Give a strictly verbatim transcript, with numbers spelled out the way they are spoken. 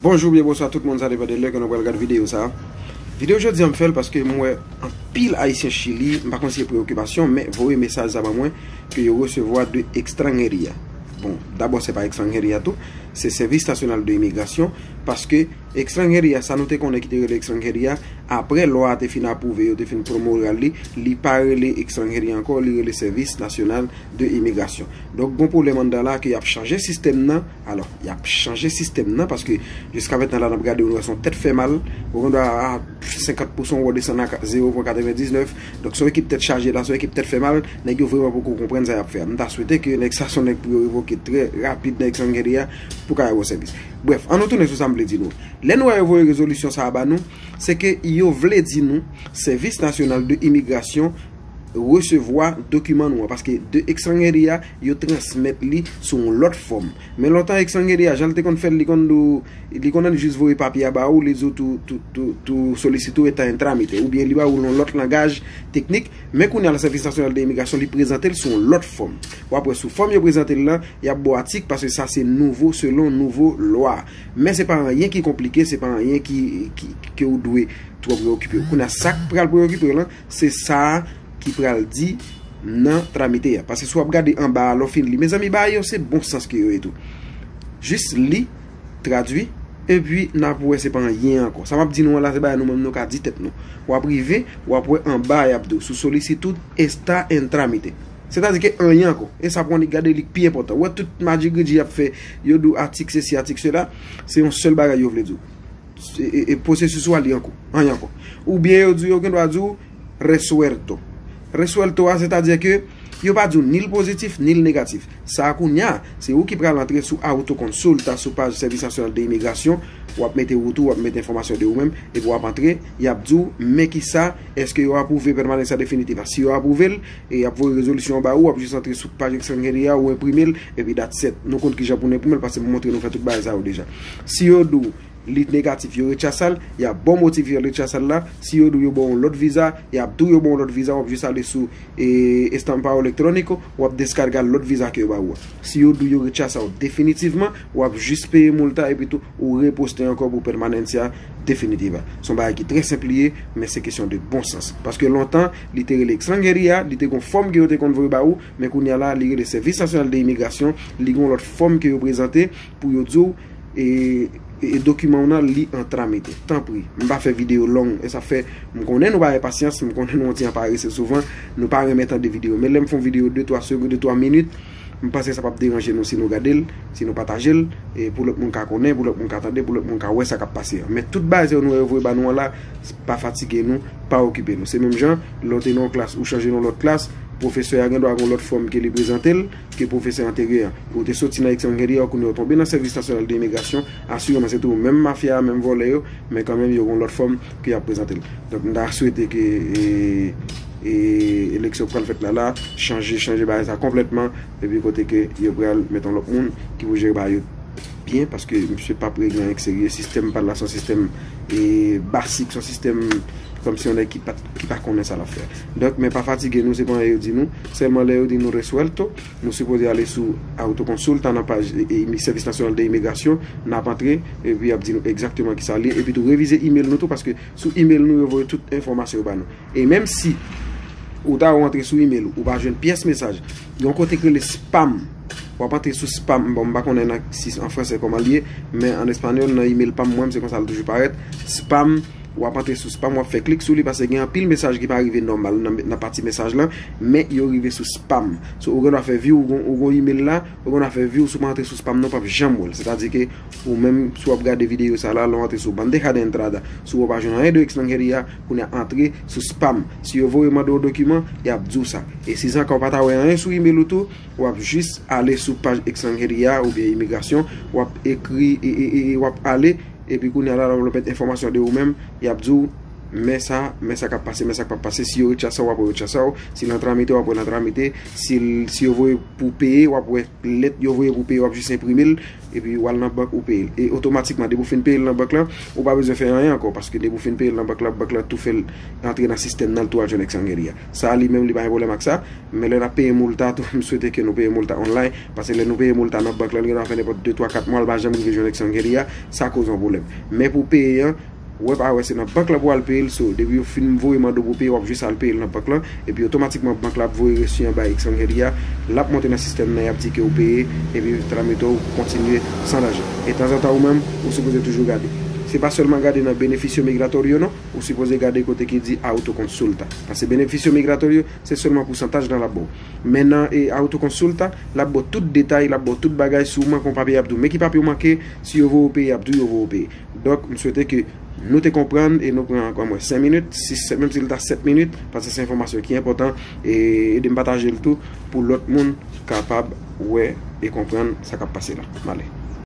Bonjou, byen bonswa tout moun, sa depann de lè ke nou pral gad videyo sa. Videyo jodi a m fè l paske m wè anpil Ayisyen Chili, m pa konn si se preyokipasyon, men voye mesaj sa ban mwen ke yo resevwa de extranjería. Bon, dabò se pa extranjería tou, se Service National de Immigration, paske extranjería, sa nou te konnen ki te rele extranjería, apre lwa a te fin apwouve, yo te fin promolge li, li pa rele extranjería ankò, li rele Service National de Immigration. Donk, gon pwoblèm anndan la ke y ap chanje sistèm nan. Alò, y ap chanje sistèm nan paske jiska mentnan la n ap gade, nou wè se yon tèt fè mal. Ou gen dwa a senkant pousan, ou desann a zewo pwen katrevendiznèf. Donk, se yon ekip tèt chaje la, se yon ekip tèt fè mal. Nèg yo vrèman poko konprann sa y ap fè a. M ta swete ke nèg sa se yon nèg pou yo revoke trè rapid nan extranjería pou ka bay bon sèvis. Brèf, ann nou tounen sou sa m vle di nou. Lè nou wè yo voye rezolisyon sa a ba nou, se ke yo vle di nou Service National de Immigration resevwa dokiman nou an, paske de extranjería, yo transmèt li sou yon lòt fòm. Men lontan extranjería, jan l te konn fè l, li konn dou, li konn jis voye papye a ba ou, li di w tou, tou, tou, tou solicito esta en trámite, oubyen li ba ou yon lòt langaj teknik, men kounye a la Service National de Immigration, li prezante l sou yon lòt fòm. W ap wè sou fòm yo prezante l lan, y ap ba w atik, paske sa se nouvo, selon nouvo lwa. Men se pa anyen ki konplike, se pa anyen ki, ki, ke w dwe twò preyokipe w. Kounye a sa k pral preyokipe w lan, se sa ki pral di nan tramite a. Paske si w ap gade anba a, lè w fin li, mezanmi, bagay yo se bon sans ke yo ye tou. Jis li, tradui, epi n ap wè se pa anyen ankò. Sa m ap di nou an la, se bagay nou menm nou ka di tèt nou. W ap rive, w ap wè anba a y ap di w, su solicitud está en trámite. Sètadi ke anyen ankò. E sa pou annik gade li k pi enpòtan. Ou wè tout madjigridji y ap fè, yo di w atik sesi, atik sela, se yon sèl bagay yo vle di w. E, e, e pwosesis ou a li an kou. Anyen ankò. Oubyen yo di, yo gen dwa di w resuelto. Resuelto a, sètadi ke yo pa di w ni l pozitif, ni l negatif. Sa a kounye a, se ou ki pral antre sou Autoconsulta, sou paj Service National de Immigration, w ap mete ou tou, w ap mete enfòmasyon de ou menm, epi w ap antre, y ap di w, men kisa, èske yo apwouve pèmanencia definitiva. Si yo apwouve l, e y ap voye rezolisyon ba ou, w ap jis antre sou paj extranjeria, ou enprime l, epi that's it. Nou konn kijan pou nou enprime l, paske m montre nou fè tout bagay sa yo deja. Si yo di w li negatif, yo retchasa l, y ap ba w motif yo retchasa l la. Si yo di w yo ba w yon lòt viza, y ap di w yo ba w yon lòt viza, w ap jis ale sou, e, estampado electrónico, w ap deskarga lòt viza ke yo ba ou a. Si yo di w yo retchasa w definitivman, w ap jis peye multa epi tou ou reposte ankò pou permanencia definitiva. Se yon bagay ki trè senp li ye, men se kesyon de bon sans. Paske lontan, li te rele extranjeria, li te gon fòm ke yo te konn voye ba ou, men kounye a la, li rele Service National de Immigration, li gon lòt fòm ke yo prezante pou yo di w, e, e, e dokiman w nan, li an tramite. Tanpri, m pa fè videyo long, e sa fè, m konnen nou pa gen pasyans, m konnen nou yon ti jan parese souvan, nou pa renmen tande videyo. Men lè m fè yon videyo de twa segonn, de twa minit, m panse sa p ap deranje nou si nou gade l, si nou pataje l, e pou lòt moun ka konnen, pou lòt moun ka tande, pou lòt moun ka wè sa k ap pase an. Men tout bagay sa yo nou wè yo voye ba nou an la, pa fatige nou, pa okipe nou. Se menm jan, lè w te nan yon klas, ou chanje nan yon lòt klas, pwofesè a gen dwa gen yon lòt fòm ke li prezante l, ke pwofesè anteryè an. Ou te soti nan extranjeria, ou kounye a w tonbe nan Service National de Immigration, asireman se tou menm mafya a, menm vòlè yo, men kanmenm yo gen yon lòt fòm ke y ap prezante l. Donk, m ta swete ke, e, e, eleksyon k pral fèt la, la, chanje, chanje bagay sa konplètman, epi kote ke yo pral mete yon lòt moun ki pou jere bagay yo byen, paske misye p ap regle anyen k serye. Sistèm pa l la, se yon sistèm, e, basik, se yon sistèm kòmsi yon nèg ki pa, ki pa konnen sa l ap fè. Donk, men pa fatige nou, se pa anyen yo di nou, sèlman lè yo di nou resuelto, nou sipoze ale sou Autoconsulta nan paj, e, e, Service National de Immigration, n ap antre, epi y ap di nou egzakteman kisa l ye, epi tou revize email nou tou, paske sou email nou, yo voye tout enfòmasyon yo ba nou. E menm si ou ta rantre sou email ou, ou pa jwenn pyès mesaj, yon kote k rele spam. W ap antre sou spam. Bon, m pa konnen nan, si an fransè kòman l ye, men an espanyòl, nan email pa m, mwen, se konsa l toujou parèt. Spam, w ap antre sou spam, w ap fè klik sou li, paske gen anpil mesaj ki pa rive nòmal nan, nan pati mesaj lan, men yo rive sou spam. So, ou gen dwa fè vi w, ou gon, ou gon email la, ou gen dwa fè vi w, si w pa antre sou spam nan, w p ap janm wè l. Sètadi ke ou menm, si w ap gade videyo sa la, lè w antre sou bandeja de entrada, si w pa jwenn anyen de extranjeria, kounye a antre sou spam. Si yo voye mande w dokiman, y ap di w sa. E si zanka w pa ta wè anyen sou email ou tou, w ap jis ale sou paj extranjeria oubyen imigrasyon, w ap ekri, e, e, e, e w ap ale, epi kounye a la, lè w met enfòmasyon de ou menm, y ap di w, Men sa, men sa k ap pase, men sa k p ap pase. Si yo retire sa w, w ap wè retire sa w. Si l an tramite, w ap wè l an tramite. Si, l- si yo voye pou peye, w ap wè lèt yo voye pou peye, w ap jis enprime l. Epi w al nan bank ou peye l. E otomatikman, depi w fin peye l nan bank lan, ou pa bezwen fè anyen ankò. Paske depi w fin peye l nan bank lan, bank lan tou fè l antre nan sistèm nan, l tou al jwenn Exangelia. Sa li menm, li pa gen pwoblèm ak sa. Men lè n ap peye MOLTA tou, m swete ke nou peye MOLTA online. Paske lè nou peye MOLTA nan bank lan, l gentan fè nenpòt de, twa, kat mwa, l pa janm rive jwenn Exangelia. Sa koz yon pwoblèm. Men pou peye an, wè pa wè, se nan bank lan pou al peye l. So, depi yo fin voye mande w pou peye, w ap jis al peye l nan bank lan. Epi otomatikman, bank la ap voye resi an bay Exangelia. L ap monte nan sistèm nan, y ap di ke w peye. Epi tramito, w kontinye san danje. E tanzantan, ou menm, ou sipoze toujou gade. Se pa sèlman gade nan beneficio migratorio, non. Ou sipoze gade kote ki di autoconsulta. Paske beneficio migratorio, se sèlman pousantaj nan l ap ba w. Men nan e autoconsulta, l ap ba w tout detay, l ap ba w tout bagay. Si w manke yon papye, y ap di w men ki papye w manke. Si yo voye w peye, y ap di w yo voye w peye. Donk, m swete ke nou te konprann e nou pran ankò mwen senk minit, sis, menm si l ta sèt minit, paske se enfòmasyon ki enpòtan, e ede m pataje l tou pou lòt moun kapab wè e konprann sa k ap pase la. M ale.